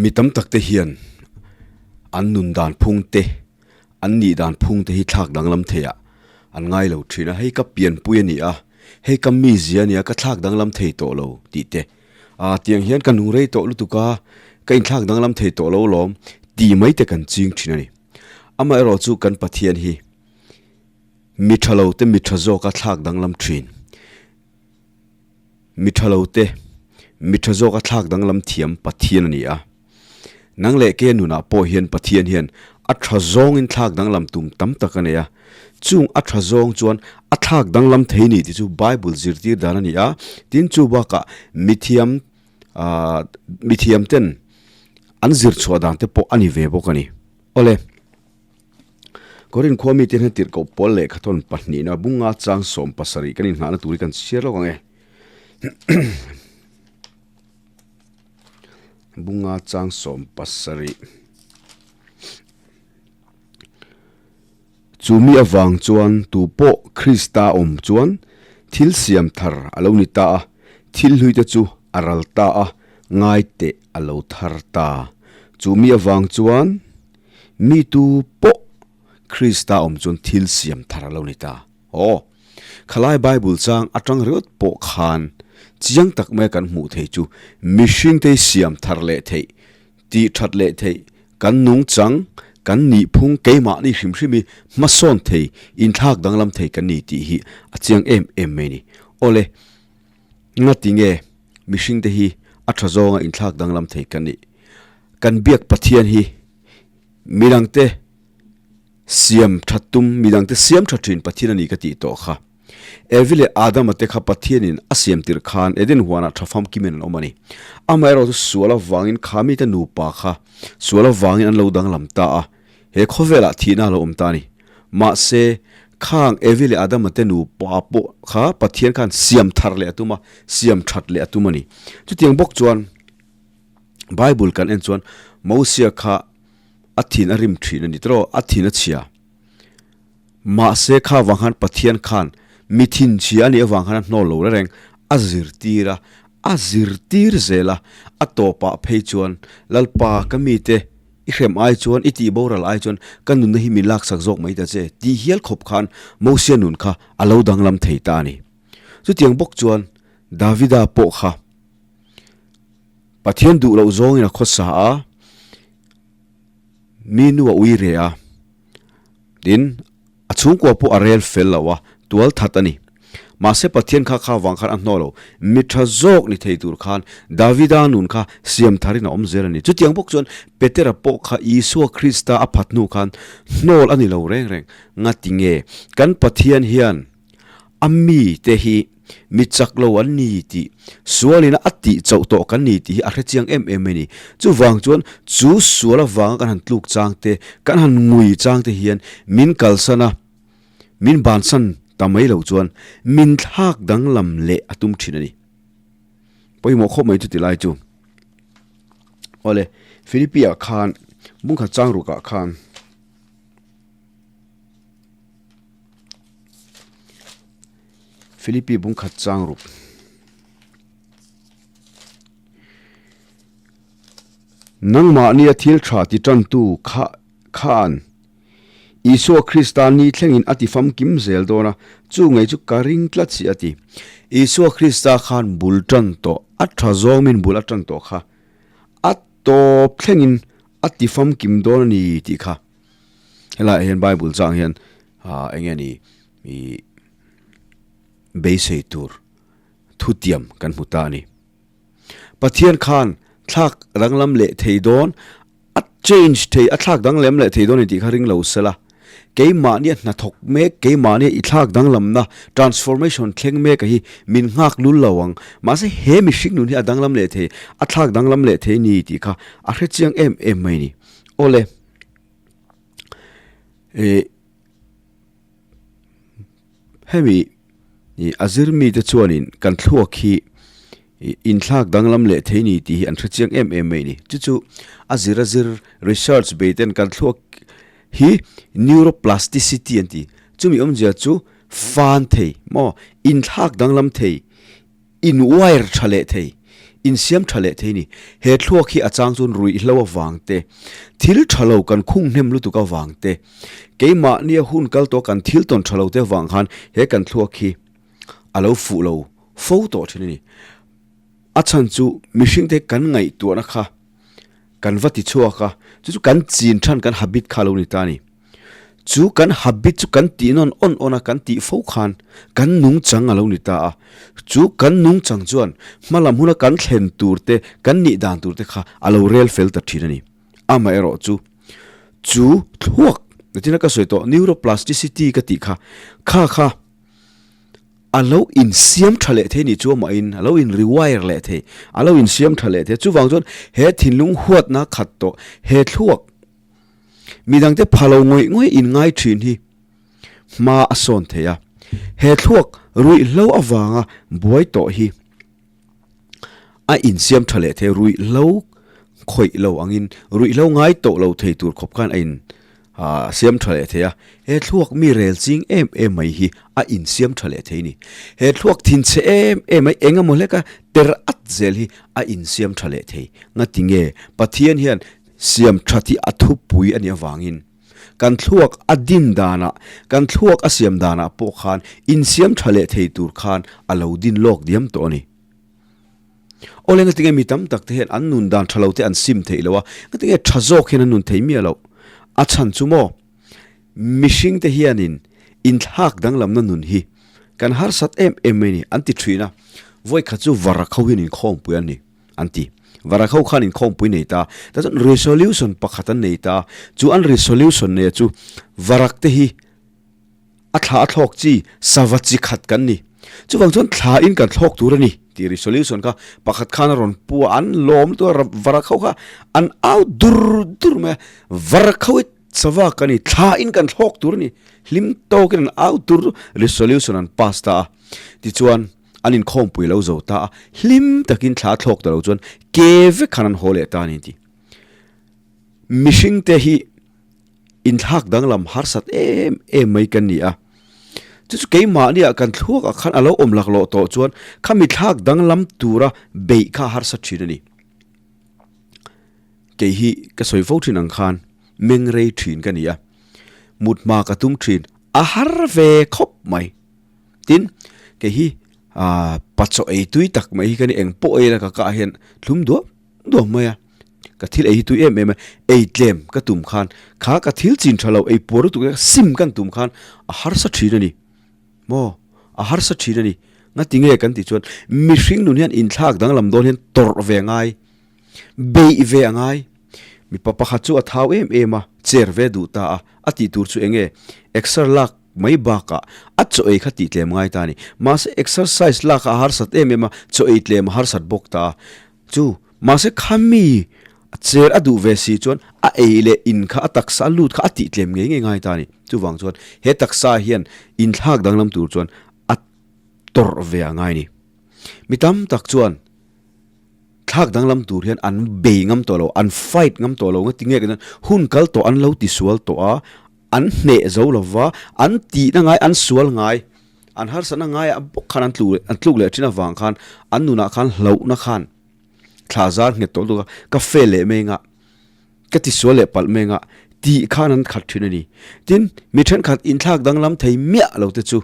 Mi tam tak te hian an nun dan phung te, an nih dan phung te hi thlak danglam thei ah an ngai lo thin a, hei ka pianpui a ni a, hei ka mizia a ni a, ka thlak danglam thei tawh lo tih te. Aa tiang hian ka nung rei tawh lutuk a, ka inthlak danglam thei tawh lo lawm tih mai te kan ching thin a ni. Amaherawh chu kan Pathian hi mi tha lo te mi tha zawka thlak danglam thin. Mi tha lo te mi tha zawka thlak danglam thiam Pathian a ni a. Nang leh ke nunah pawh hian Pathian hian a tha zawngin thlak danglam tum tam tak a nei a. Chung a tha zawng chuan a thlak danglam thei ni tih chu Bible zirtir dan a ni a. Tin chu bakah mithiam ah mithiam ten an zir chhuah dan te pawh a ni ve bawk a ni. Awle. Korin khua mite hian tirhkoh pawl lehkhathawn pahnihna bunga chang 17 kan inhnahna tur hi kan chhiar lawk ang e. Bunga chang 17. Chu mi avang chuan tu pawh Krista awm chuan thil siam thar a lo ni ta a, thil hlui te chu a ral ta a, ngai teh a lo thar ta. Chu mi avang chuan mi tu pawh Krista awm chuan thil siam thar a lo ni ta. Aw, khalai Bible chang atang ringawt pawh khan chiang tak maia kan hmuh theih chu mihringte siam thar leh theih, tih that leh theih, kan nungchang, kan nihphung keimahni hrim hrim hi hmasawn thei, inthlak danglam thei kan ni tih hi a chiang em em mai a ni. Awle, ngati nge mihringte hi a tha zawnga inthlak danglam thei kan nih? Kan biak Pathian hi midangte Siam tha tum, midangte siam tha thin Pathian a ni ka tih tawh kha. Evi leh Adama te kha Pathianin a siam tirh khan Eden huanah tha famkimin an awm a ni. Amaherawh chu sual avangin kha mite nupa kha sual avangin an lo danglam ta a, he khawvelah thihna a lo awm ta a ni. Mahse, khang Evi leh Adama te nupa pawh kha Pathian khan siam thar leh a tum a, siam that leh a tum a ni. Chutiang bawk chuan Bible kan en chuan Mosia kha A thin a rim thin a ni tawh, a thin a chhia. Mahse kha vang khan Pathian khan mi thin chhia a nih avang khan a hnawl lo reng reng, a zirtir a, a zirtir zel a, a tawpah phei chuan Lalpa ka mite i hrem ai chuan, i tih boral ai chuan ka nunna hi min laksak zawk mai ta che tih hial khawp khan Mosia nun kha a lo danglam thei ta a ni. Chutiang bawk chuan Davida pawh kha Pathian duh loh zawngin a khawsa a, Mi nu a ui re a, tin, a chhungkua pawh a rel fel lo a, tual that a ni. Mahse Pathian kha kha vang khan a hnawh lo, mi tha zawk ni thei tur khan Davida nun kha siam tharin a awm zel a ni. Chutiang bawk chuan Petera pawh kha Isua Krista a phat hnu khan hnawl a ni lo reng reng. Ngati nge kan Pathian hian A mite hi mi chak lo an ni tih, sualin a tih chauh tawh kan ni tih hi a hrechiang em em mai a ni. Chuvang chuan chu sual avanga kan han tluk chang te, kan han ngui chang te hian min kalsan a, min bansan ta mai lo chuan min thlak danglam leh a tum thin a ni. Pawimawh khawp mai chu ti lai chu. Awle, Philippi-ah khan, bungkhat chang rukah khan. Philippi bungkhat chang ruk. Nangmahnia thil tha ti tantu kha khan Isua Krista ni thlengin a ti famkim zel dawn a, chu ngei chu ka ring tlat si a ti. Isua Krista khan bul tan tawh, a tha zawngin bul a tan tawh kha a tawp thlengin a ti famkim dawn a ni tih kha. Helaiah hian Bible chang hian ah eng nge ni ih beisei tur thutiam kan hmu ta a ni. Pathian khan thlak danglam leh thei dawn a change thei a thlak danglam leh thei dawn a ni tih kha ring lo sela keimahnia hnathawk mek keimahnia i thlak danglamna transformation thleng mek a hi min nghak lul lo ang mahse he mihring nun hi a danglam leh thei a thlak danglam leh thei a ni tih kha a hrechiang em em mai a ni. Awle. Ih hemi ih a zir mite chuanin kan thluak hi ih inthlak danglam leh thei ni tih hi an hre chiang em em mai a ni. Chu chu a zir a zir research bei ten kan thluak hi neuroplasticity an ti. Chumi awmzia chu fan thei maw inthlak danglam thei in wire tha leh thei. insiam tha leh thei a ni. He thluak hi a chang chuan ruihhlo avang te, thil tha lo kan khung hnem lutuk avang te, keimahnia hun kal tawh kan thil tawn tha lo te avang khan he kan thluak hi a lo fuh lo fo tawh thin a ni. A chhan chu mihringte kan ngaihtuahna kha kan va ti chhuak a, chu chu kan chin than kan habit kha lo ni ta a ni. Chu kan habit chu kan tih nawn awn awn a, kan tih fo khan kan nungchang a lo ni ta a. Chu kan nungchang chuan hmalam huna kan thlen tur te, kan nih dan tur te kha a lo rel fel ta thin a ni. Amaherawh chu, chu thluak, natina ka sawi tawh neuroplasticity ka tih kha, kha kha, A lo insiam tha leh thei nih chu amahin a lo in rewire leh thei, a lo insiam tha leh thei. Chuvang chuan he thinlung huatna khat tawh, he thluak midangte pha lo ngawih ngawih in ngai thin hi hma a sawn thei a. He thluak ruihhlo avanga buai tawh hi a insiam tha leh thei, ruihhlo khawih lo angin ruihhlo ngai tawh lo thei tur khawp khan a in a siam tha leh thei a, he thluak mi rel ching em em mai hi a insiam tha leh thei a ni. He thluak thinchhe em em mai eng emaw hleka ter at zel hi a insiam tha leh thei. Ngati nge Pathian hian siam that hi a thupui a nih avangin kan thluak a din danah, kan thluak a siam danah pawh khan insiam tha leh thei tur khan a lo din lawk diam tawh a ni. Awle ngatinge mi tam tak te hian an nun dan tha lo te an sim theih lo a, ngatinge tha zawk hian an nun thei miah loh? A chhan chu maw? Mihring te hianin inthlak danglamna nun hi kan harsat em em mai ni an ti thin a, vawi khat chu Varakho hian inkhawmpui an ni an ti. Varakho khan inkhawmpui nei ta, tah chuan resolution pakhat an nei ta, chu an resolution neia chu Varak te hi A thla a thlawk chi, sava chi khat kan ni. Chuvang chuan thla in kan thlawk tur a ni tih resolution kha pakhat khan a rawn pu a, an lawm lutuk a, varak ho kha an au dur dur mai a, varak ho hi sava kan ni, thla in kan thlawk tur a ni, hlim tawkin an au dur dur, resolution an pass ta a. Tichuan an inkhawmpui lo zo ta a, hlim takin thla a thlawk ta lo chuan ke vek khan an haw leh ta a ni a ti. Mihringte hi. Inthlak danglam harsat em em mai kan ni a. Chu chu keimahniah kan thluakah khan a lo awm laklawh tawh chuan khami thlak danglam tura beih kha a harsa thin a ni. Kei hi ka sawi fo thin ang khan meng rei thin ka ni a, mut hma ka tum thin a har ve khawp mai. Tin, kei hi aaa pa chaw ei tui tak mai hi ka ni eng pawh ei la ka kah hian thlum duap duap mai a. Ka thil ei hi tui em em a, ei tlem ka tum khan kha ka thil chin tha lo ei puar lutuk e sim kan tum khan a harsa thin a ni maw a harsa thin a ni ngati nge kan tih chuan mihring nun hian inthlak danglam dawn hian tawrh ve a ngai beih ve a ngai mipa pakhat chu a thau em em a cher ve duh ta a a tih tur chu eng nge exer lak mai bakah a chaw ei kha tih tlem ngai ta a ni mahse exercise lak a harsat em em a chaw ei tlem a harsat bawk ta a Chu, mahse khami a cher a duh ve si chuan a ei leh in kha a taksa a lut kha a tih tlem ngei ngei ngai ta a ni. Chuvang chuan he taksa hian inthlak danglam tur chuan a tawrh ve a ngai a ni. Mi tam tak chuan thlak danglam tur hian an bei ngam tawh lo, an fight ngam tawh lo nga ti nge kan hun kal tawh an lo ti sual tawh a, an hneh zo lo va, an tihna ngai an sual ngai. An harsatna ngaiah bawk khan an tlu an tluk leh thin avang khan an nunah khan hlauhna khan thla zar nghet tawh lutuk a, ka fail leh mai anga, ka tisual leh palh mai anga tih khan an khat thin a ni. Tin, mi thenkhat inthlak danglam thei miah lo te chu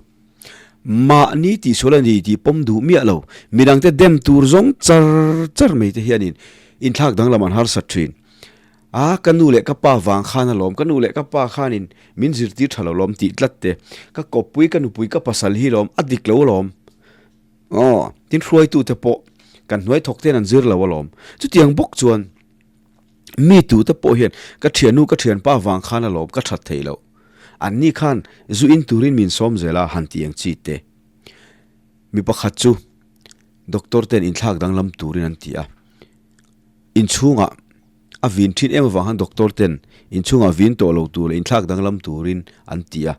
mahni tihsual a ni tih pawm duh miah lo, midangte dem tur zawng char char mai te hianin inthlak danglam an harsat thin. A, ka nu leh ka pa vang khan alawm, ka nu leh ka pa khanin min zirtir tha lo lawm tih tlat te, ka kawppui, ka nupui, ka pasal hi lawm, a dik lo alawm. Aw, tin hruaitute pawh kan hnuai thawk ten an zir lo alawm. Chutiang bawk chuan mi tute pawh hian ka thiannu, ka thianpa vang khan alawm ka that thei loh. Anni khan zu in turin min sawm zel a han ti ang chi te. Mi pakhat chu doctor ten inthlak danglam turin an ti a. Inchhungah a vin thin em avang khan doctor ten inchhungah vin tawh lo tur leh inthlak danglam turin an ti a.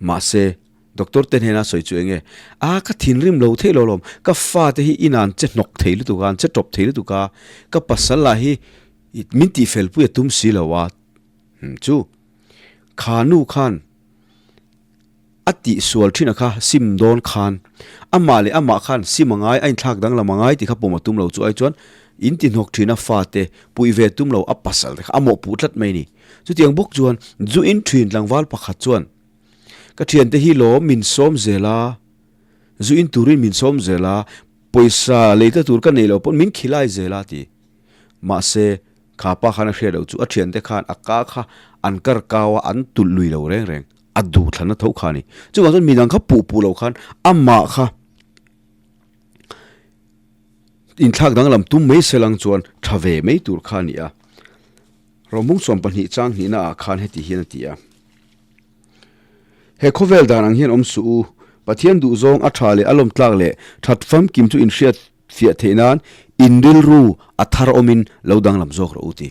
Mahse, doctor te hnena sawi chu eng nge? A, ka thinrim lo theih lo lawm, ka fate hi inah an che hnawk thei lutuk a, an che tawp thei lutuk a, ka pasal lah hi min tihfel pui a tum si lo a, chu kha nu khan. A tihsual thin a kha sim dawn khan amah leh amah khan sim a ngai, a inthlak danglam a ngai tih kha pawm a tum lo chu ai chuan in ti hnawk thin a fate puih ve tum lo a pasal te kha a mawhpuh tlat mai a ni. Chutiang bawk chuan zu in thin tlangval pakhat chuan ka thiante hi lawm min sawm zel a, zu in turin min sawm zel a, pawisa leita tur ka nei lo pawn min khilai zel a ti. Mahse kha pa khan a hriat loh chu a thiante khan a ka kha an kar kau a an tulh lui lo reng reng. A duh thlanna tho kha a ni. Chuvang chuan midang kha puh puh loh khan amah kha inthlak danglam tum mai se lang chuan tha ve mai tur kha a ni a. Rawhmung 12 chang hnihna ah khan heti hian a ti a, He khawvel dan ang hian awm suh u, Pathian duhzawng a tha leh a lawmtlak leh that famkim chu inhriat fiah theih nan in rilru a thar awmin lo danglam zawk rawh u ti.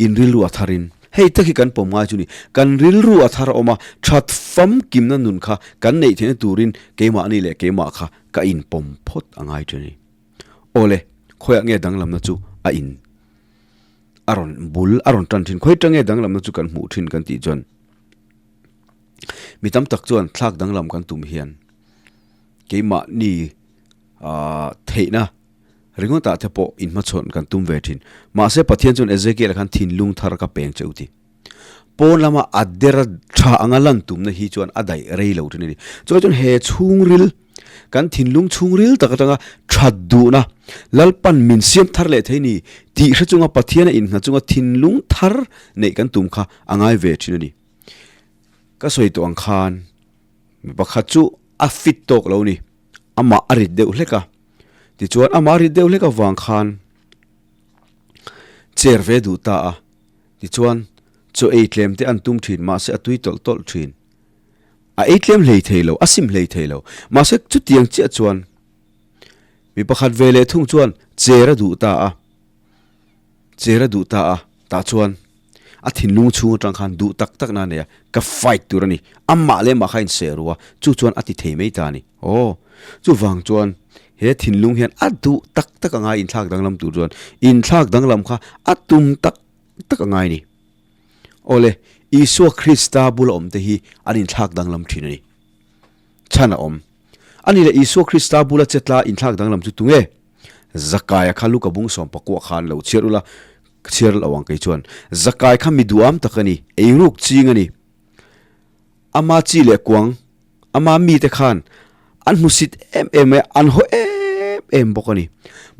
In rilru a tharin, hei tak hi kan pawm ngai chu ni, kan rilru a thar a awm a, that famkimna nun kha kan neih theihna turin keimahni leh keimah kha ka inpawm phawt a ngai ṭhin a ni. Awle, khawiah nge danglamna chu a in a rawn bul a rawn ṭan ṭhin, khawi ṭang nge danglamna chu kan hmuh ṭhin kan tih chuan mi tam tak chuan thlak danglam kan tum hian keimahni ah theihna Ringawtah te pawh inhmachhawn kan tum ve thin. Mahse Pathian chuan Ezekiel-a khan thinlung thar ka peng che u ti. Pawn lama a dera tha anga lan tumna hi chuan a daih rei lo thin a ni. Chuai chuan he chhungril, kan thinlung chhungril tak atanga that duhna, Lalpan min siam thar leh thei ni tih hre chunga Pathiana innghat chunga thinlung thar neih kan tum kha a ngai ve thin a ni. Ka sawi tawh ang khan mi pakhat chu a fit tawk lo ni. Amah a rit deuh hlek a. Tichuan amah a rit deuh hlek avang khan chair ve duh ta a. Tichuan chaw ei tlem te an tum thin mahse a tui tawlh tawlh thin. A ei tlem hlei thei lo, a sim hlei thei lo. Mahse chutiang chiah chuan mi pakhat ve leh thung chuan chair a duh ta a. Chair a duh ta a, tah chuan a thinlung chhung atang khan duh tak tak na a nei a, ka fight tur a ni, amah leh amah kha a inseh ru a, chu chuan a ti thei mai ta a ni. Aw, chuvang chuan he thinlung hian a duh tak tak a ngai inthlak danglam tur chuan inthlak danglam kha a tum tak tak a ngai a ni. Awle, Isua Krista bula awmte hi an inthlak danglam thin a ni. Chhan a awm. A ni leh Isua Krista bula chetla inthlak danglam chu tunge? Zakaia kha Luka bung sawmpakua khan lo chhiar ula, ka chhiar lo ang kei chuan. Zakai kha mi duham tak a ni, eiruk ching a ni. Ama chi leh kuang, ama mite khan an hmusit em em mai a, an haw em em bawk a ni.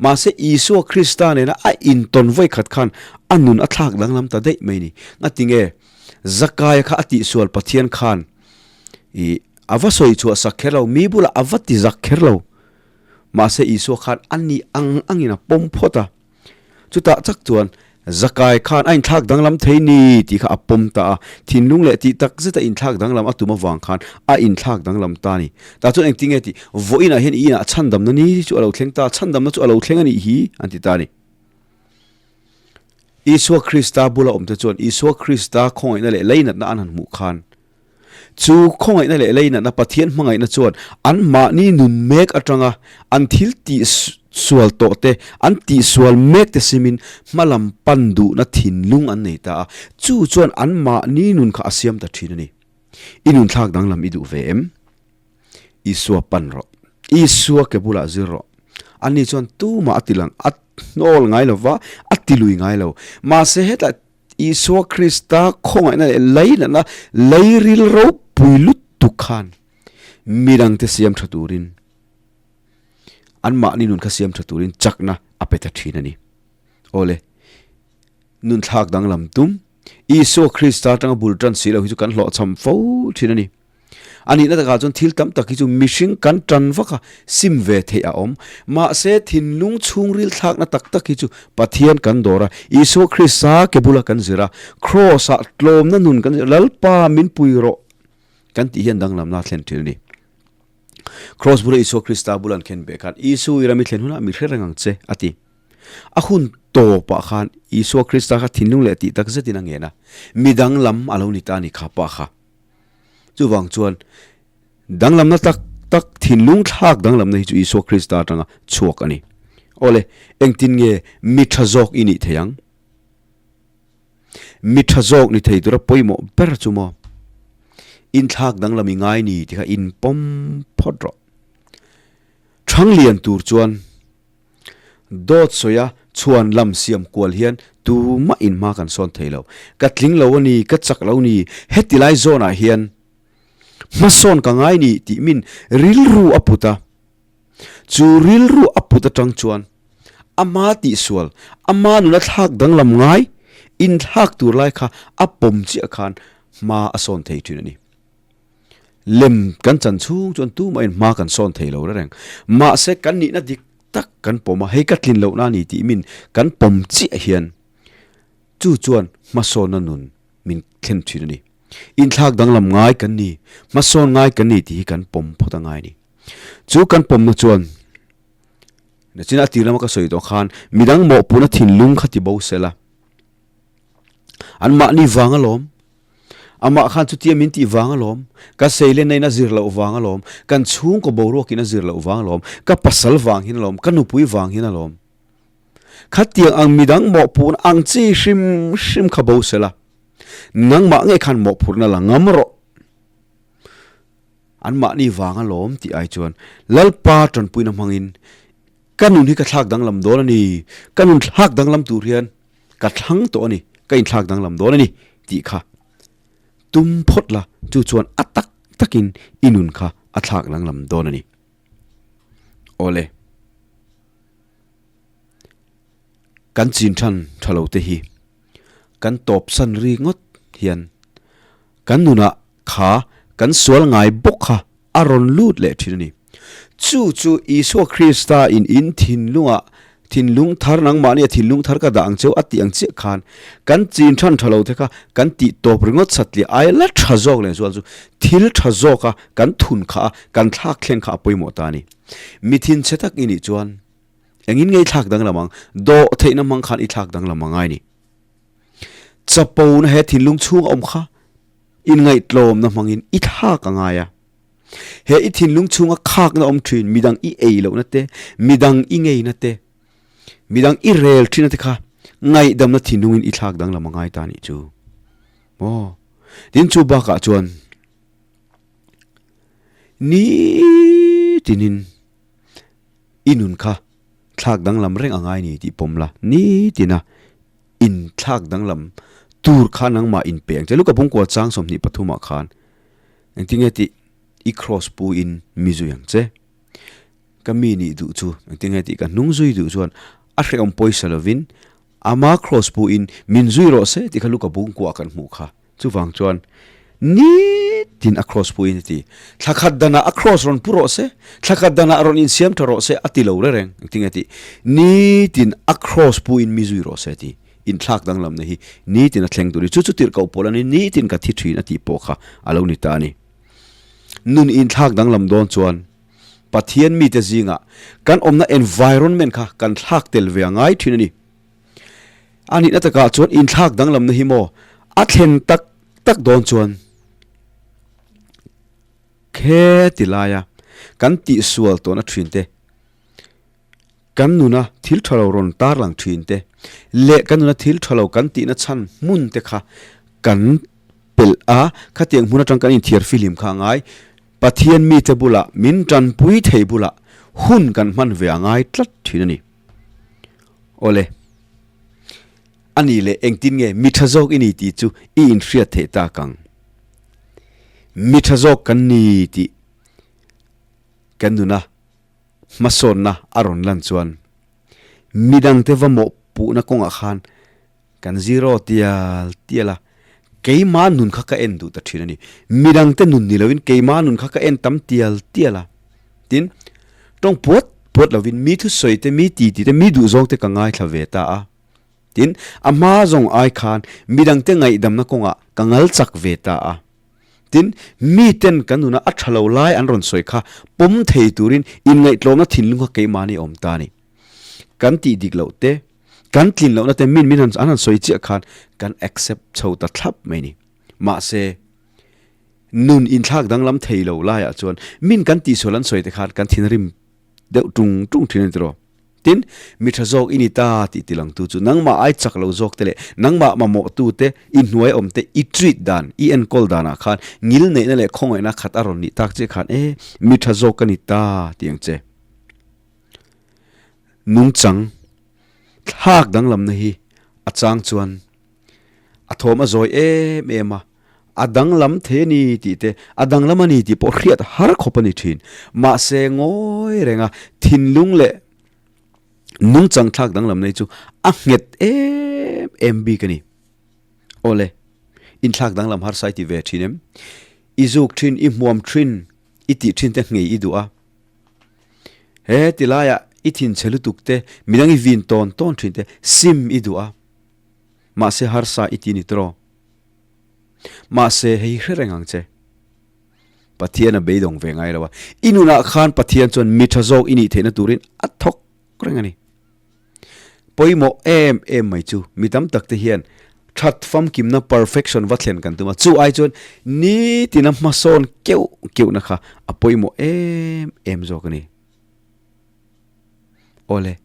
Mahse Isua Krista nena a intawn vawikhat khan a nun a thlak danglam ta daih mai a ni. Ngatinge? Zakaia kha a tihsual Pathian khan i a va sawi chhuah sak kher lo, mi bulah a va ti zak kher lo. Mahse Isua khan a ni ang angin a pawm phawt a. Chutah chak chuan Zakai khan a inthlak danglam thei ni tih kha a pawm ta a. Thinlung leh tih tak zeta inthlak danglam a tum avang khan a inthlak danglam ta a ni. Tah chuan engtin nge tih, Vawiinah hian i inah chhandamna ni chu a lo thleng ta, chhandamna chu a lo thleng a nih hi an ti ta a ni. Isua Krista bula awmte chuan Isua Krista khawngaihna leh leinatna an han hmuh khan, chu khawngaihna leh leinatna Pathian hmangaihna chuan anmahni nun mek atanga an thil tih sual tawh te, an tihsual mek te simin hmalam pan duhna thinlung an nei ta a, chu chuan anmahni nun kha a siam ta thin a ni. I nunthlak danglam i duh ve em? Isua pan rawh. Isua ke bulah zir rawh. Ani chuan tumah a ti lang, a hnawl ngai lo va, a ti lui ngai lo. Mahse hetah Isua Krista khawngaihna leh leinatna leiril ropui lutuk khan midangte siam tha turin, anmahni nun kha siam tha turin chakna a pe ta thin a ni. Awle, nunthlak danglam tum Isua Krista atanga bul tan si lo hi chu kan hlawhchham fo thin a ni. A nihna takah chuan thil tam tak hi chu mihring kan tan vak a, sim ve theih a awm. Mahse, thinlung chhungril thlakna tak tak hi chu Pathian kan dawr a, Isua Krista ke bula kan zir a, Kraws-ah tlawmna nun kan zir a, Lalpa min pui rawh kan tih hian danglamna a thlen thin a ni. Kraws bula Isua Krista bula an khen beh khan, Isu i ram i thlen hunah mi hre reng ang che, a ti. A hun tawpah khan Isua Krista kha thinlung leh tih tak zetin a ngen a, mi danglam a lo ni ta a ni kha pa kha. Chuvang chuan danglamna tak tak thinlung thlak danglamna hi chu Isua Krista atanga chhuak a ni. Awle, engtin nge mi tha zawk i nih thei ang? Mi tha zawk ni thei tura pawimawh ber chu maw? Inthlak danglam i ngai ni ti kha inpawm phawt rawh. Thanglian tur chuan dawt sawia chhuan lam siam kual hian tumah in hma kan sawn thei lo. Ka tling lo a ni, ka chak lo ni, heti lai zawnah hian hmasawn ka ngai ni tih min rilru a put a. Chu rilru a put atang chuan ama tihsual, ama nuna thlak danglam ngai inthlak tur lai kha a pawm chiah khan hma a sawn thei thin a ni. Lem kan chan chhung chuan tumahin hma kan sawn thei lo reng. Mahse kan nihna dik tak kan pawm a, hei ka tlin lohna a ni tih min kan pawm chiah hian chu chuan hmasawnna nun min thlen thin a ni. Inthlak danglam ngai kan ni, hmasawn ngai kan ni tih hi kan pawm phawt a ngai a ni. Chu kan pawmna chuan nachin a tir lama ka sawi tawh khan midang mawhpuhna thinlung kha ti bo sela. Anmahni vang alawm. Amah khan chutia min tih vang alawm. Ka seilenna in a zir loh vang alawm. Kan chhungkaw boruak in a zir loh vang alawm. Ka pasal vang hin alawm. Ka nupui vang hin alawm. Khatiang ang midang mawhpuhna ang chi hrim hrim kha bo sela. Nangmah ngei khan mawhphurhna la ngam rawh. Anmahni vang alawm tih ai chuan Lalpa tanpuina hmangin ka nun hi ka thlak danglam dawn a ni. Ka nun thlak danglam tur hian ka thlang tawh a ni, ka inthlak danglam dawn a ni tih kha tum phawt la, chu chuan a tak takin i nun kha a thlak danglam dawn a ni. Awle, kan chin than tha lo te hi kan tawp san ri ngawt hian kan nunah kha kan sual ngai bawk kha a rawn lut leh thin a ni. Chu chu Isua Krista in in thinlungah thinlung thar nangmahnia thinlung thar ka dah ang cheu a tih ang chiah khan kan chin than tha lo te kha kan tih tawp ringawt satliah aia la tha zawk leh zual chu thil tha zawka kan thun kha a kan thlak thleng kha a pawimawh ta a ni. Mi thinchhe tak i nih chuan engin nge i thlak danglam ang? Dawh theihna hmang khan i thlak danglam angai a ni. Chapona he thinlung chhung a awm kha inngaihtlawmna hmangin i thlak a ngai a. He i thinlung chhunga khakna awm thin midang i ei lohna te, midang i ngeina te, midang i rel thina te kha ngaihdamna thinlungin i thlak danglam a ngai ta nih chu. Maw? Tin chu bakah chuan nitinin i nun kha thlak danglam reng a ngai ni tih pawm la, nitina inthlak danglam tur kha nangmah inpe ang che. Luka Bungkua chang 23 ah khan engtinge tih i cross pu in mi zui ang che. Ka mi nih duh chu engtinge tih ka hnung zui duh chuan a hrehawm pawisa lovin ama cross pu in min zui rawh se tih kha Luka Bungkua ah kan hmuh kha. Chuvang chuan nitin a cross puiin a ti. Thla khat danah a cross rawn pu rawh se, thla khat danah rawn insiam tha rawh se a ti lo re reng. Engtin nge tih? Nitin a cross puiin mi zui rawh se a ti. Inthlak danglamna hi nitin a thleng tur a ni. Chu chu tirhkoh pawl a ni, nitin ka thi thin a tih pawh kha a lo ni ta a ni. Nun inthlak danglam dawn chuan Pathian mite zingah kan awmna environment kha kan thlak tel ve a ngai thin a ni. A nihna takah chuan inthlak danglamna hi maw a thlen tak tak dawn chuan khe ti laia kan tihsual tawhna thin te, kan nuna thil tha lo rawn tarlang thin te leh kan nuna thil tha lo kan tihna chhan hmun te kha kan pelh a, khatiang hmun atang kan inthiar fihlim kha a ngai. Pathian mite bulah min tanpui thei bulah hun kan hman ve a ngai tlat thin a ni. Awle, a nih leh engtin nge mi tha zawk i ni tih chu i inhriat theih tak ang? Mi tha zawk kan ni tih kan nuna hmasawnna a rawn lan chuan midangte va mawhpuhna kawngah khan kan zero tial tial a, keima nun kha ka en duh ta thin a ni. Midangte nun ni loin keima nun kha ka en tam tial tial a. Tin, tawng puat puat loin mi thusawi te, mi ti ti te, mi duhzawng te ka ngaithla ve ta a. Tin, a hma zawng ai khan midangte ngaihdamna kawngah ka ngal chak ve ta a. Tin, miten kan nuna a tha lo lai an rawn sawi kha pawm thei turin inngaihtlawmna thinlung kha keimahni a awm ta a ni. Kan tih dik loh te, Kan tlin lohna te min min han an han sawi chiah khan kan accept chho ta thlap mai ni. Mahse, nun inthlak danglam thei lo laiah chuan min kan tihsual an sawi te khan kan thinrim deuh tung tung thin a ni tiraw. Tin, mi tha zawk i ni ta tih tilangtu chu nangmah ai chak lo zawk te leh nangmah mamawhtu te, i hnuai awm te i treat dan, i enkawl danah khan ngil neihna leh khawngaihna khat a rawn nih tak che khan e, mi tha zawk ka ni ta tih ang che. Nungchang thlak danglamna hi a chang chuan a thawm a zawi em em a, a danglam thei a ni tih te, a danglam a ni tih pawh hriat har khawp a ni thin. Mahse ngawi renga thinlung leh nungchang thlak danglam nei chu a nghet em em bik a ni. Awle, inthlak danglam harsa i ti ve thin em? I zuk thin, i hmuam thin, i tih thin te nghei i duh a. He tilaiah i thinchhe lutuk te, midang i vin tawn tawn thin te sim i duh a. Mahse harsa i ti ni tawh. Mahse hei hre reng ang che. Pathian a beidawng ve ngai lo a. I nunah khan Pathian chuan mi tha zawk i nih theihna turin a thawk reng a ni. Pawimawh em em mai chu mi tam tak te hian that famkimna perfection va thlen kan tum a. Chu ai chuan nitina hmasawn keuh keuhna kha a pawimawh em em zawk a ni. Awle,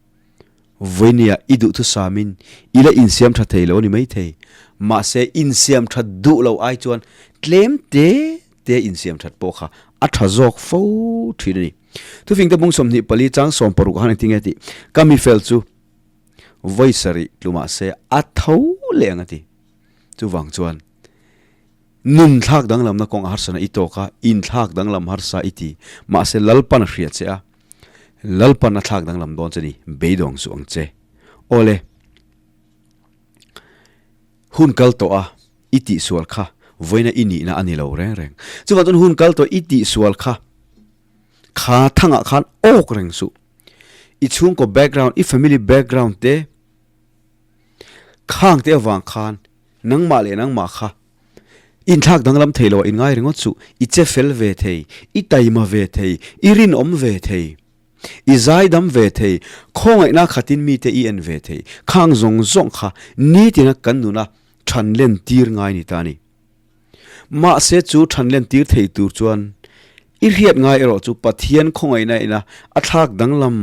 vawinia i duhthusamin i la insiam tha thei lo a ni maithei. Mahse, insiam that duh lo ai chuan tlem te te insiam that pawh kha a tha zawk fo thin a ni. Thufingte bung 24 chang 60 ah khan engtin nge tih? Ka mifel chu vawi sarih tlu mahse a tho leh ang a ti. Chuvang chuan. Nun thlak danglamna kawng a harsana i tawk a, inthlak danglam harsa i ti. Mahse Lalpan a hria che a, Lalpan a thlak danglam dawn che ni, beidawng suh ang che. Awle, hun kal tawh a i tihsual kha vawiina i nihna a ni lo reng reng. Chuvang chuan hun kal tawh i tihsual kha kha thangah khan awk reng suh. I chhungkaw background, i family background te khang te avang khan Nangmah leh nangmah kha inthlak danglam thei lo a inngai ringawt suh, i che fel ve thei, i taima ve thei, i rinawm ve thei, i zaidam ve thei, khawngaihna khatin mite i en ve thei, khang zawng zawng kha nitina kan nuna than len tir ngai ni ta a ni. Mahse chu than len tir thei tur chuan i hriat ngai erawh chu Pathian khawngaihna ina a thlak danglam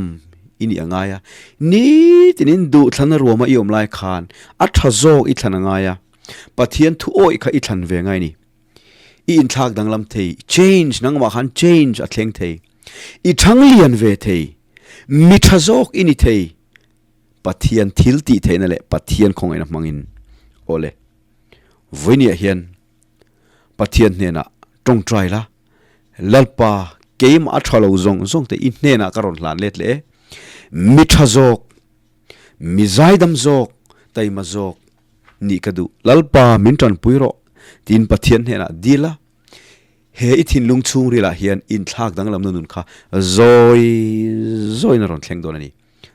i nih a ngai a. Nitinin duhthlana ruama i awm lai khan a tha zawk i thlan a ngai a, Pathian thu awih kha i thlan ve ngai a ni. I inthlak danglam thei, change, nangmah khan change a thleng thei. I thang lian ve thei, mi tha zawk i ni thei. Pathian thil tih theihna leh Pathian khawngaihna hmangin awle. Vawinia hian Pathian hnenah tawngtai la, Lalpa keimah a tha lo zawng zawng te i hnenah ka rawn hlan let leh e. Mi tha zawk, mi zaidam zawk, taima zawk nih ka duh. Lalpa min tanpui rawh tiin Pathian hnenah dil a, he i thinlung chhungrilah hian inthlak danglamna nun kha zawi zawiin a rawn thleng dawn a ni.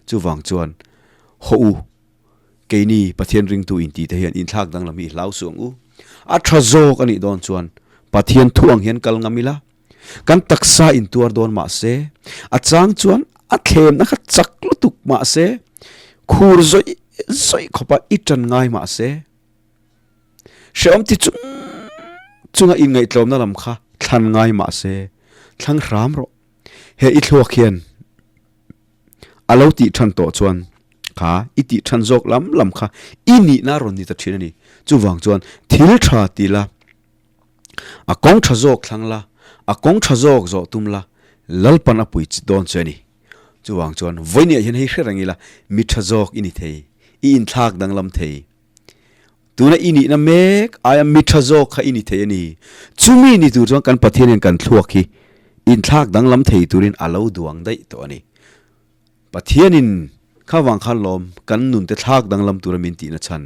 Chuvang chuan haw u. Keini Pathian ringtu inti te hian inthlak danglam hi i hlau suh ang u. A tha zawk a nih dawn chuan Pathian thu ang hian kal ngam ila, kan taksa intuar dawn mah se, a chang chuan a thlemna kha chak lutuk mah se, khur zawih zawih khawpa i tan ngai mah se, hrehawm ti chung chunga inngaihtlawmna lam kha thlan ngai mah se, thlang hram rawh. He i thluak hian A lo tih than tawh chuan kha i tih than zawk lam lam kha i nihna rawn ni ta thin a ni. Chuvang chuan thil tha ti la, a kawng tha zawk thlang la, a kawng tha zawk zawh tum la, Lalpan a pui dawn che a ni. Chuvang chuan vawinia hian hei hre reng ila mi tha zawk i ni thei, i inthlak danglam thei. Tuna i nihna mek aia mi tha zawk kha i ni thei a ni. Chumi ni tur chuan kan Pathian hian kan thluak hi inthlak danglam thei turin a lo duang daih tawh a ni. Pathianin kha vang khan lawm kan nunte thlak danglam tura min tihna chhan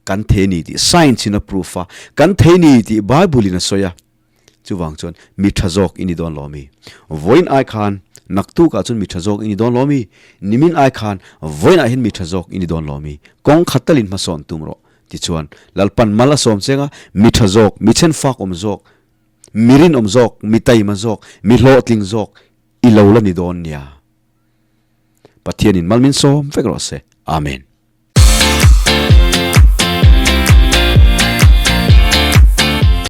kan thei ni tih science in a proof a, kan thei ni tih Bible in a sawi a. Chuvang chuan mi tha zawk i ni dawn lo mi? Vawiin ai khan naktukah chuan mi tha zawk i ni dawn lo mi? Nimin ai khan vawiinah hian mi tha zawk i ni dawn lo mi? Kawng khat talin hmasawn tum rawh. Tichuan, Lalpan mal a sawm cheng a, mi tha zawk, mi chhenfak awm zawk, mi rinawm zawk, mi taima zawk, mi hlawhtling zawk i lo la ni dawn nia. Pathianin mal min sawm vek rawh se. Amen.